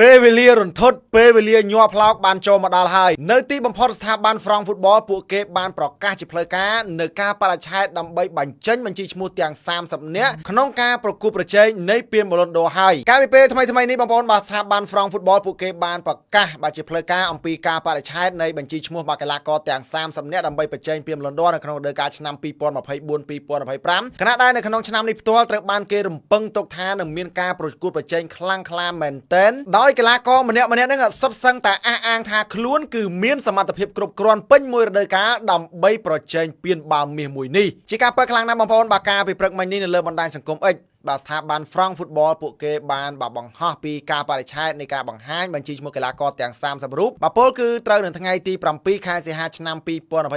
ពេលវេលារន្ធត់ពេលវេលាញ័រផ្លោកបានចូលមកដល់ហើយនៅទីបំផុតស្ថាប័ន France Football ពួកគេបានប្រកាសជាផ្លូវការនៅការបរិច្ឆេទដើម្បីបញ្ចេញបញ្ជីឈ្មោះទាំង30នាក់ក្នុងការប្រកួតប្រជែងនៃពាន Ballon d'Or ហើយកាលពីពេលថ្មីៗនេះបងប្អូនបាទស្ថាប័ន France Football ពួកគេបានប្រកាសបាទជាផ្លូវការអំពីការបរិច្ឆេទនៃបញ្ជីឈ្មោះបាទកីឡាករទាំង30នាក់ដើម្បីប្រជែងពាន Ballon d'Or នៅក្នុងរដូវកាលឆ្នាំ2024-2025ខណៈដែលនៅក្នុងឆ្នាំនេះផ្ទាល់ត្រូវបានគេរំពឹងទុកថានឹងមានការប្រកួតប្រជែងខ្លាំងក្លាមែនទែនដោយកីឡាករម្នាក់ៗហ្នឹងសុទ្ធសឹងតែអះអាងថាខ្លួនគឺមានសមត្ថភាពគ្រប់គ្រាន់ពេញមួយរដូវកាលដើម្បីប្រជែងពានបាល់មាសមួយនេះជាការពិតខ្លាំងណាស់បងប្អូនបាទការពីព្រឹកមិញនេះនៅលើបណ្ដាញសង្គម X បាទស្ថាប័ន France Football ពួកគេបានបាទបង្ហោះពីការបរិច្ឆេទនៃការបង្ហាញបញ្ជីឈ្មោះកីឡាករទាំង30រូបបាទពលគឺត្រូវនៅថ្ងៃទី7ខែសីហាឆ្នាំ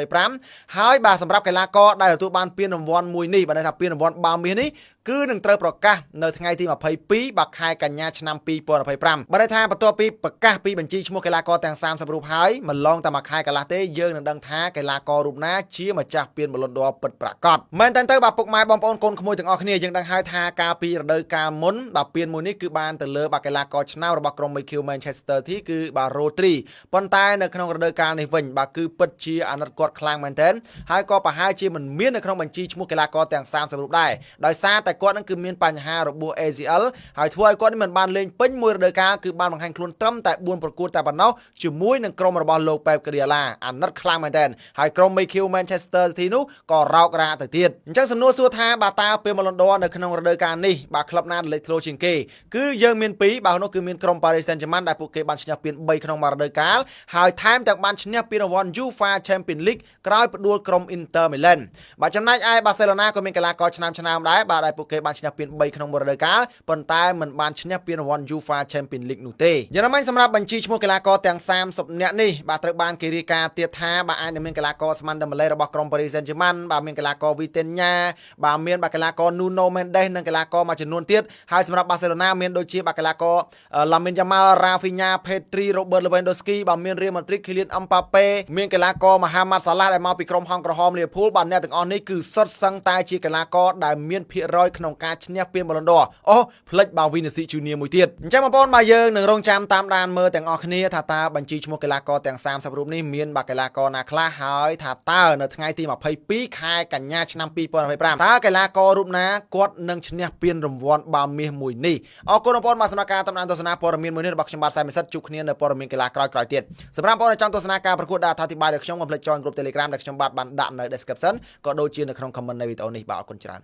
2025ហើយបាទសម្រាប់កីឡាករដែលទទួលបានពានរង្វាន់មួយនេះបាទន័យថាពានរង្វាន់បាល់មាសនេះគឺនឹងត្រូវប្រកាសនៅថ្ងៃទី22បាទខែកញ្ញាឆ្នាំ2025បាទន័យថាបន្ទាប់ពីប្រកាសពីបញ្ជីឈ្មោះកីឡាករទាំង30រូបហើយមិនឡងតែមួយខែកន្លះទេយើងនឹងដឹងថាកីឡាកររូបណាជាម្ចាស់ពាន Ballon d'Or ពិតប្រាកដមែនតើទៅបាទពុកម៉ែបងប្អូនកូនក្មួយទាំងអស់គ្នាយើងដឹងហើយថាកាលពីរដូវកាលមុនបាទពានមួយនេះគឺបានទៅលើបាទកីឡាករឆ្នើមរបស់ក្រុម MQ Manchester City គឺបាទ Rodri ប៉ុន្តែនៅក្នុងរដូវកាលនេះវិញបាទគឺពិតជាអាណិតគាត់ខ្លាំងមែនទែនហើយក៏ប្រហែលជាមិនមាននៅក្នុងបញ្ជីឈ្មោះកីឡាករទាំង30រូបដែរដោយសារតែគាត់នឹងគឺមានបញ្ហារបួស ACL ហើយធ្វើឲ្យគាត់នេះមិនបានលេងពេញមួយរដូវកាលគឺបានបង្ហាញខ្លួនត្រឹមតែ4ប្រកួតតែប៉ុណ្ណោះជាមួយនឹងក្រុមរបស់លោកប៉េបក្រីយ៉ាឡាអាណិតខ្លាំងមែនទែនហើយក្រុម MQ Manchester City នោះក៏រោករាទៅទៀតអញ្ចឹងសំណួរសួរថាបាទតើពេល Ballon d'Or នៅក្នុងរដូវកាលនេះបាទក្លឹបណាលេចធ្លោជាងគេគឺយើងមានពីរបាទនោះគឺមានក្រុម Paris Saint-Germain ដែលពួកគេបានឈ្នះពាន3ក្នុងមួយរដូវកាលហើយថែមទាំងបានឈ្នះពានរង្វាន់ UEFA Champions League ក្រោយផ្ដួលក្រុម Inter Milan បាទចំណែកឯ Barcelona ក៏មានកីឡាករឆ្នើមឆ្នើមដែរបាទដែលពួកគេបានឈ្នះពាន3ក្នុងមួយរដូវកាលប៉ុន្តែមិនបានឈ្នះពានរង្វាន់ UEFA Champions League នោះទេយ៉ាងណាមិញសម្រាប់បញ្ជីឈ្មោះកីឡាករទាំង30នាក់នេះបាទត្រូវបានគេរាយការណ៍ទៀតថាបាទអាចនឹងមានកីឡាករ Ousmane Dembele របស់ក្រុម Paris Saint-Germain បាទមានកីឡាករ Vitinha បាទមានបាទកីឡាករ Nuno Mendes និងកីឡាករមួយចំនួនទៀតហើយសម្រាប់ Barcelona មានដូចជាបាទកីឡាករ Lamine Yamal, Raphinha, Pedri, Robert Lewandowski បាទមាន Real Madrid Kylian Mbappe មានកីឡាករ Mohamed Salah ដែលមកពីក្រុមហង្សក្រហម Liverpool បាទអ្នកទាំងអស់នេះគឺសុទ្ធសឹងតែជាកីឡាករដែលមានភាគរយក្នុងការឈ្នះពាន Ballon d'Or អូផ្លិចបាទ Vinicius Junior មួយទៀតអញ្ចឹងបងប្អូនបាទយើងនឹងរងចាំតាមដានមើលទាំងអស់គ្នាថាតើបញ្ជីឈ្មោះកីឡាករទាំង30រូបនេះមានបាទកីឡាករណាខ្លះហើយថាតើនៅថ្ងៃទី22ខែកញ្ញាឆ្នាំ2025តើកីឡាកររូបណាគាត់នឹងឈ្នះពានរង្វាន់បាល់មាសមួយនេះអរគុណបងប្អូនបាទសម្រាប់ការតាមដានទស្សនាព័ត៌មានមួយនេះរបស់ខ្ញុំបាទសែមសិទ្ធជួបគ្នានៅព័ត៌មានកីឡាក្រោយៗទៀតសម្រាប់បងប្អូនដែលចង់ទស្សនាការប្រកួតដែលអត្ថាធិប្បាយដោយខ្ញុំកុំភ្លេច join ក្រុម Telegram ដែលខ្ញុំបាទបានដាក់នៅ description ក៏ដូចជានៅក្នុង comment នៃវីដេអូនេះបាទអរគុណច្រើន។